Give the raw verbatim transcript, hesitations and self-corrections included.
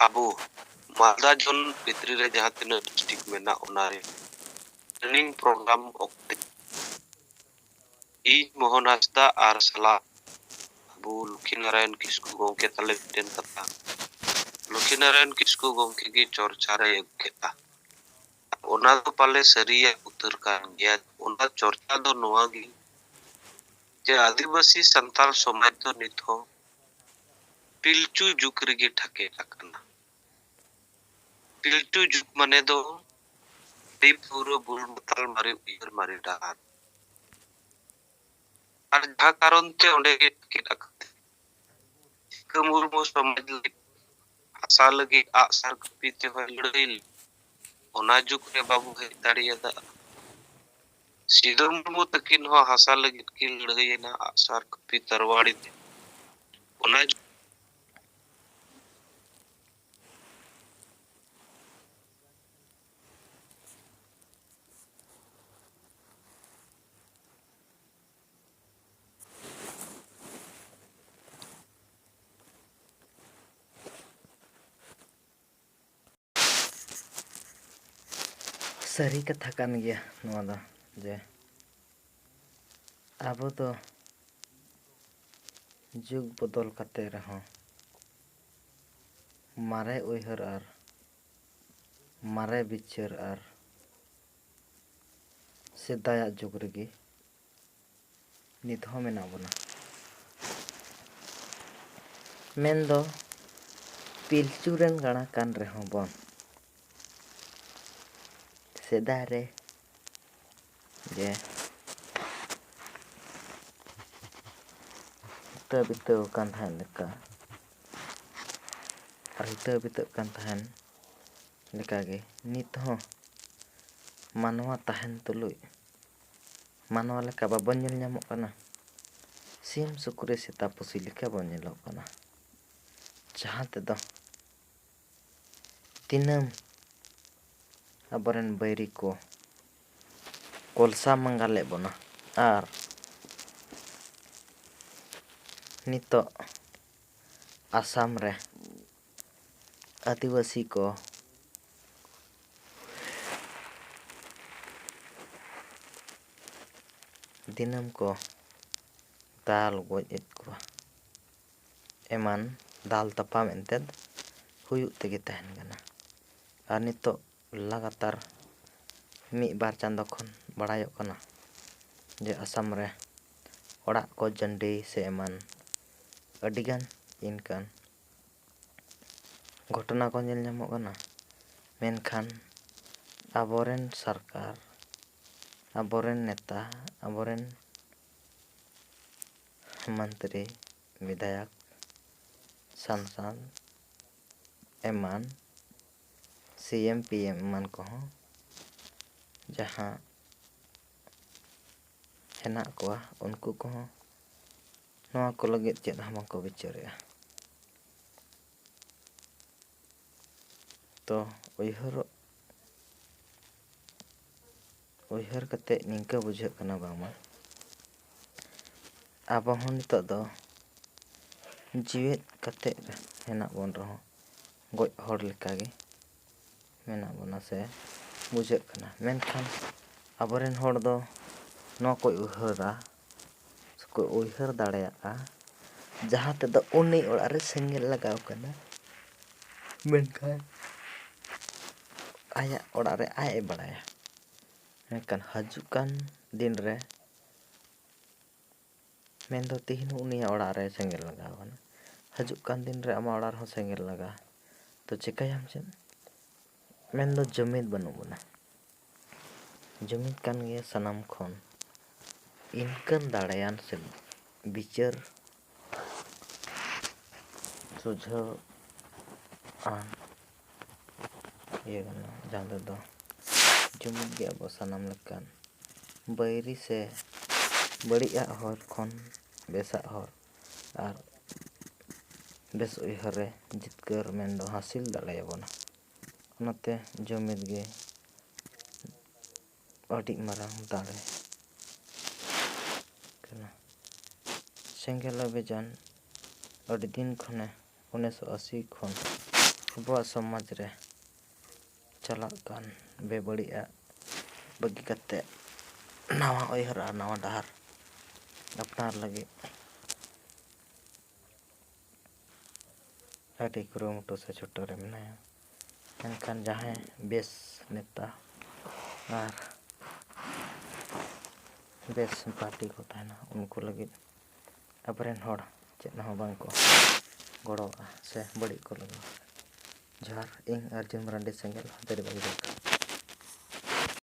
ᱟᱵᱚ ᱢᱟᱞᱫᱟ ᱡᱳᱱ ᱵᱷᱤᱛᱨᱤ ᱨᱮ ᱡᱟᱦᱟᱸ ᱛᱤᱱᱟᱹᱜ ᱰᱤᱥᱴᱨᱤᱠᱴ ᱢᱮᱱᱟᱜ, ᱚᱱᱟ ᱨᱮ ᱴᱨᱮᱱᱤᱝ ᱯᱨᱳᱜᱨᱟᱢ ᱚᱠᱛᱮ ᱤᱧ ᱢᱳᱦᱚᱱ ᱦᱟᱸᱥᱫᱟ ᱟᱨ ᱥᱟᱞᱟᱜ ᱟᱵᱚ ᱞᱚᱠᱠᱷᱤᱱᱟᱨᱟᱭᱚᱱ ᱠᱤᱥᱠᱩ ᱜᱚᱢᱠᱮ ᱛᱟᱞᱮ ᱢᱤᱫᱴᱮᱱ ᱠᱟᱛᱷᱟ, ᱞᱚᱠᱠᱷᱤᱱᱟᱨᱟᱭᱚᱱ ᱠᱤᱥᱠᱩ ᱜᱚᱢᱠᱮ ᱜᱮ ᱪᱚᱨᱪᱟ ᱨᱮᱭ ᱟᱹᱜᱩ ᱠᱮᱫᱟ᱾ ᱚᱱᱟ ᱫᱚ ᱯᱟᱞᱮ ᱥᱟᱹᱨᱤᱭᱟᱜ ᱩᱛᱟᱹᱨ ᱠᱟᱱ ᱜᱮᱭᱟ᱾ ᱚᱱᱟ ᱪᱚᱨᱪᱟ ᱫᱚ ᱱᱚᱣᱟ ᱜᱮ ᱡᱮ ᱟᱹᱫᱤᱵᱟᱹᱥᱤ ᱥᱟᱱᱛᱟᱲ ᱥᱚᱢᱟᱡᱽ ᱫᱚ ᱱᱤᱛ ᱦᱚᱸ ᱯᱤᱞᱪᱩ ᱡᱩᱜᱽ ᱨᱮᱜᱮ ᱴᱷᱟᱠᱮᱫ ᱟᱠᱟᱱᱟ᱾ ᱯᱤᱞᱪᱩ ᱡᱩᱜᱽ ᱢᱟᱱᱮ ᱫᱚ ᱦᱟᱺᱰᱤ ᱯᱟᱹᱣᱨᱟᱹ ᱵᱩᱞ ᱢᱟᱛᱟᱞ ᱢᱟᱨᱮ ᱩᱭᱦᱟᱹᱨ ᱢᱟᱨᱮ ᱰᱟᱦᱟᱨ᱾ ᱟᱨ ᱡᱟᱦᱟᱸ ᱠᱟᱨᱚᱱ ᱛᱮ ᱚᱸᱰᱮ ᱜᱮ ᱴᱷᱟᱠᱮᱫ ᱟᱠᱟᱫ᱾ ᱴᱷᱤᱠᱟᱹ ᱢᱩᱨᱢᱩ ᱥᱚᱢᱟᱡᱽ ᱞᱟᱹᱜᱤᱫ ᱦᱟᱥᱟ ᱞᱟᱹᱜᱤᱫ ᱟᱜᱼᱥᱟᱨ ᱠᱟᱹᱯᱤ ᱛᱮᱦᱚᱸᱭ ᱞᱟᱹᱲᱦᱟᱹᱭ ᱞᱮᱫ᱾ ᱚᱱᱟ ᱡᱩᱜᱽ ᱨᱮ ᱵᱟᱵᱚ ᱦᱮᱡ ᱫᱟᱲᱮᱭᱟᱫᱟ᱾ ᱥᱤᱫᱩ ᱢᱩᱨᱢᱩ ᱛᱟᱹᱠᱤᱱ ᱦᱚᱸ ᱦᱟᱥᱟ ᱞᱟᱹᱜᱤᱫ ᱠᱤᱱ ᱞᱟᱹᱲᱦᱟᱹᱭᱮᱱᱟ ᱟᱜᱼᱥᱟᱨ ᱠᱟᱹᱯᱤ ᱛᱟᱨᱣᱟᱲᱤ ᱛᱮ᱾ ᱚᱱᱟ ᱥᱟᱹᱨᱤ ᱠᱟᱛᱷᱟ ᱠᱟᱱ ᱜᱮᱭᱟ ᱱᱚᱣᱟ ᱫᱚ, ᱡᱮ ᱟᱵᱚ ᱫᱚ ᱡᱩᱜᱽ ᱵᱚᱫᱚᱞ ᱠᱟᱛᱮ ᱨᱮᱦᱚᱸ ᱢᱟᱨᱮ ᱩᱭᱦᱟᱹᱨ ᱟᱨ ᱢᱟᱨᱮ ᱵᱤᱪᱟᱹᱨ ᱟᱨ ᱥᱮᱫᱟᱭᱟᱜ ᱡᱩᱜᱽ ᱨᱮᱜᱮ ᱱᱤᱛ ᱦᱚᱸ ᱢᱮᱱᱟᱜ ᱵᱚᱱᱟ᱾ ᱢᱮᱱᱫᱚ ᱯᱤᱞᱪᱩ ᱨᱮᱱ ᱜᱟᱬᱟ ᱠᱟᱱ ᱨᱮᱦᱚᱸ ᱵᱚᱱ, ᱥᱮᱫᱟᱭ ᱨᱮ ᱡᱮ ᱦᱤᱛᱟᱹ ᱵᱤᱛᱟᱹᱣ ᱟᱠᱟᱱ ᱛᱟᱦᱮᱸᱫ ᱞᱮᱠᱟ ᱟᱨ ᱦᱤᱛᱟᱹ ᱵᱤᱛᱟᱹᱜ ᱠᱟᱱ ᱛᱟᱦᱮᱸᱱ ᱞᱮᱠᱟᱜᱮ ᱱᱤᱛ ᱦᱚᱸ ᱢᱟᱱᱣᱟ ᱛᱟᱦᱮᱱ ᱛᱩᱞᱩᱡ ᱢᱟᱱᱣᱟ ᱞᱮᱠᱟ ᱵᱟᱵᱚᱱ ᱧᱮᱞ ᱧᱟᱢᱚᱜ ᱠᱟᱱᱟ᱾ ᱥᱤᱢ, ᱥᱩᱠᱨᱤ, ᱥᱮᱛᱟ, ᱯᱩᱥᱤ ᱞᱮᱠᱟ ᱵᱚᱱ ᱧᱮᱞᱚᱜ ᱠᱟᱱᱟ, ᱡᱟᱦᱟᱸ ᱛᱮᱫᱚ ᱫᱤᱱᱟᱹᱢ ᱟᱵᱚᱨᱮᱱ ᱵᱟᱹᱭᱨᱤ ᱠᱚ ᱠᱚᱞᱥᱟ ᱢᱟᱸᱜᱟᱞᱮᱫ ᱵᱚᱱᱟ᱾ ᱟᱨ ᱱᱤᱛᱚᱜ ᱟᱥᱟᱢ ᱨᱮ ᱟᱹᱫᱤᱵᱟᱹᱥᱤ ᱠᱚ ᱫᱤᱱᱟᱹᱢ ᱠᱚ ᱫᱟᱞ ᱜᱚᱡ ᱮᱫ ᱠᱚᱣᱟ, ᱮᱢᱟᱱ ᱫᱟᱞ ᱛᱟᱯᱟᱢ ᱮᱱᱛᱮᱫ ᱦᱩᱭᱩᱜ ᱛᱮᱜᱮ ᱛᱟᱦᱮᱱ ᱠᱟᱱᱟ᱾ ᱟᱨ ᱱᱤᱛᱚᱜ ᱞᱟᱜᱟᱛᱟᱨ ᱢᱤᱫ ᱵᱟᱨ ᱪᱟᱸᱫᱚ ᱠᱷᱚᱱ ᱵᱟᱲᱟᱭᱚᱜ ᱠᱟᱱᱟ ᱡᱮ ᱟᱥᱟᱢ ᱨᱮ ᱚᱲᱟᱜ ᱠᱚ ᱡᱟᱹᱱᱰᱤ ᱥᱮ ᱮᱢᱟᱱ ᱟᱹᱰᱤᱜᱟᱱ ᱤᱱᱠᱟᱱ ᱜᱷᱚᱴᱚᱱᱟ ᱠᱚ ᱧᱮᱞ ᱧᱟᱢᱚᱜ ᱠᱟᱱᱟ᱾ ᱢᱮᱱᱠᱷᱟᱱ ᱟᱵᱚᱨᱮᱱ ᱥᱚᱨᱠᱟᱨ, ᱟᱵᱚᱨᱮᱱ ᱱᱮᱛᱟ, ᱟᱵᱚᱨᱮᱱ ᱢᱚᱱᱛᱨᱤ, ᱵᱤᱫᱷᱟᱭᱚᱠ, ᱥᱟᱝᱥᱚᱫᱽ ᱮᱢᱟᱱ, ᱥᱤ ᱮᱢ, ᱯᱤ ᱮᱢ ᱮᱢᱟᱱ ᱠᱚᱦᱚᱸ ᱡᱟᱦᱟᱸ ᱦᱮᱱᱟᱜ ᱠᱚᱣᱟ, ᱩᱱᱠᱩ ᱠᱚᱦᱚᱸ ᱱᱚᱣᱟ ᱠᱚ ᱞᱟᱹᱜᱤᱫ ᱪᱮᱫ ᱦᱚᱸ ᱵᱟᱝᱠᱚ ᱵᱤᱪᱟᱹᱨᱮᱜᱼᱟ᱾ ᱛᱚ ᱩᱭᱦᱟᱹᱨᱚᱜ, ᱩᱭᱦᱟᱹᱨ ᱠᱟᱛᱮ ᱱᱤᱝᱠᱟᱹ ᱵᱩᱡᱷᱟᱹᱜ ᱠᱟᱱᱟ ᱵᱟᱝᱢᱟ ᱟᱵᱚ ᱦᱚᱸ ᱱᱤᱛᱚᱜ ᱫᱚ ᱡᱤᱣᱮᱫ ᱠᱟᱛᱮ ᱦᱮᱱᱟᱜ ᱵᱚᱱ ᱨᱮᱦᱚᱸ ᱜᱚᱡ ᱦᱚᱲ ᱞᱮᱠᱟᱜᱮ ᱢᱮᱱᱟᱜ ᱵᱚᱱᱟ ᱥᱮ ᱵᱩᱡᱷᱟᱹᱜ ᱠᱟᱱᱟ᱾ ᱢᱮᱱᱠᱷᱟᱱ ᱟᱵᱚᱨᱮᱱ ᱦᱚᱲ ᱫᱚ ᱱᱚᱣᱟ ᱠᱚ ᱩᱭᱦᱟᱹᱨᱟ, ᱥᱮᱠᱚ ᱩᱭᱦᱟᱹᱨ ᱫᱟᱲᱮᱭᱟᱜᱼᱟ, ᱡᱟᱦᱟᱸ ᱛᱮᱫᱚ ᱩᱱᱤ ᱚᱲᱟᱜ ᱨᱮ ᱥᱮᱸᱜᱮᱞ ᱞᱟᱜᱟᱣ ᱠᱟᱱᱟ, ᱢᱮᱱᱠᱷᱟᱱ ᱟᱭᱟᱜ ᱚᱲᱟᱜ ᱨᱮ ᱟᱡ ᱮ ᱵᱟᱲᱟᱭᱟ᱾ ᱢᱮᱱᱠᱷᱟᱱ ᱦᱤᱡᱩᱜ ᱠᱟᱱ ᱫᱤᱱ ᱨᱮ, ᱢᱮᱱᱫᱚ ᱛᱤᱦᱤᱧ ᱩᱱᱤᱭᱟᱜ ᱚᱲᱟᱜ ᱨᱮ ᱥᱮᱸᱜᱮᱞ ᱞᱟᱜᱟᱣ ᱠᱟᱱᱟ, ᱦᱤᱡᱩᱜ ᱠᱟᱱ ᱫᱤᱱ ᱨᱮ ᱟᱢᱟᱜ ᱚᱲᱟᱜ ᱨᱮᱦᱚᱸ ᱥᱮᱸᱜᱮᱞ ᱞᱟᱜᱟᱜᱼᱟ, ᱛᱚ ᱪᱤᱠᱟᱹᱭᱟᱢ ᱪᱮᱫ? ᱢᱮᱱᱫᱚ ᱡᱩᱢᱤᱫ ᱵᱟᱹᱱᱩᱜ ᱵᱚᱱᱟ᱾ ᱡᱩᱢᱤᱫ ᱠᱟᱱ ᱜᱮᱭᱟ ᱥᱟᱱᱟᱢ ᱠᱷᱚᱱ ᱤᱱᱠᱟᱹᱱ ᱫᱟᱲᱮᱭᱟᱱ ᱥᱮ ᱵᱤᱪᱟᱹᱨ ᱥᱩᱡᱷᱟᱹᱣ ᱟᱱ ᱤᱭᱟᱹ ᱠᱟᱱᱟ, ᱡᱟᱦᱟᱸ ᱛᱮᱫᱚ ᱡᱩᱢᱤᱫ ᱜᱮ ᱟᱵᱚ ᱥᱟᱱᱟᱢ ᱞᱮᱠᱟᱱ ᱵᱟᱹᱭᱨᱤ ᱥᱮ ᱵᱟᱹᱲᱤᱡᱟᱜ ᱦᱚᱨ ᱠᱷᱚᱱ ᱵᱮᱥᱟᱜ ᱦᱚᱨ ᱟᱨ ᱵᱮᱥ ᱩᱭᱦᱟᱹᱨ ᱨᱮ ᱡᱤᱛᱠᱟᱹᱨ ᱢᱮᱱᱫᱚ ᱦᱟᱹᱥᱤᱞ ᱫᱟᱲᱮᱭᱟᱵᱚᱱᱟ᱾ ᱚᱱᱟᱛᱮ ᱡᱩᱢᱤᱫ ᱜᱮ ᱟᱹᱰᱤ ᱢᱟᱨᱟᱝ ᱫᱟᱲᱮ ᱠᱟᱱᱟ᱾ ᱥᱮᱸᱜᱮᱞ ᱚᱵᱷᱤᱡᱟᱱ ᱟᱹᱰᱤ ᱫᱤᱱ ᱠᱷᱚᱱᱮ, ᱩᱱᱤᱥᱥᱚ ᱟᱥᱤ ᱠᱷᱚᱱ ᱟᱵᱚᱣᱟᱜ ᱥᱚᱢᱟᱡᱽ ᱨᱮ ᱪᱟᱞᱟᱜ ᱠᱟᱱ ᱵᱮᱵᱟᱹᱲᱤᱡᱟᱜ ᱵᱟᱹᱜᱤ ᱠᱟᱛᱮ ᱱᱟᱣᱟ ᱩᱭᱦᱟᱹᱨ ᱟᱨ ᱱᱟᱣᱟ ᱰᱟᱦᱟᱨ ᱟᱯᱱᱟᱨ ᱞᱟᱹᱜᱤᱫ ᱟᱹᱰᱤ ᱠᱩᱨᱩᱢᱩᱴᱩ ᱥᱮ ᱪᱷᱩᱴᱟᱹᱣ ᱨᱮ ᱢᱮᱱᱟᱭᱟ᱾ ᱢᱮᱱᱠᱷᱟᱱ ᱡᱟᱦᱟᱸᱭ ᱵᱮᱥ ᱱᱮᱛᱟ ᱟᱨ ᱵᱮᱥ ᱯᱟᱨᱴᱤ ᱠᱚ ᱛᱟᱦᱮᱱᱟ, ᱩᱱᱠᱩ ᱞᱟᱹᱜᱤᱫ ᱟᱵᱚᱨᱮᱱ ᱦᱚᱲ ᱪᱮᱫ ᱦᱚᱸ ᱵᱟᱝ ᱠᱚ ᱜᱚᱲᱚᱣᱟᱜᱼᱟ ᱥᱮ ᱵᱟᱹᱲᱤᱡ ᱠᱚ ᱞᱟᱹᱜᱤᱫ᱾ ᱡᱚᱦᱟᱨ, ᱤᱧ ᱟᱨᱡᱩᱱ ᱢᱟᱨᱟᱱᱰᱤ, ᱥᱮᱸᱜᱮᱞ ᱦᱟᱛᱮᱨᱤ ᱵᱟᱹᱜᱤ ᱫᱚᱨᱠᱟᱨ᱾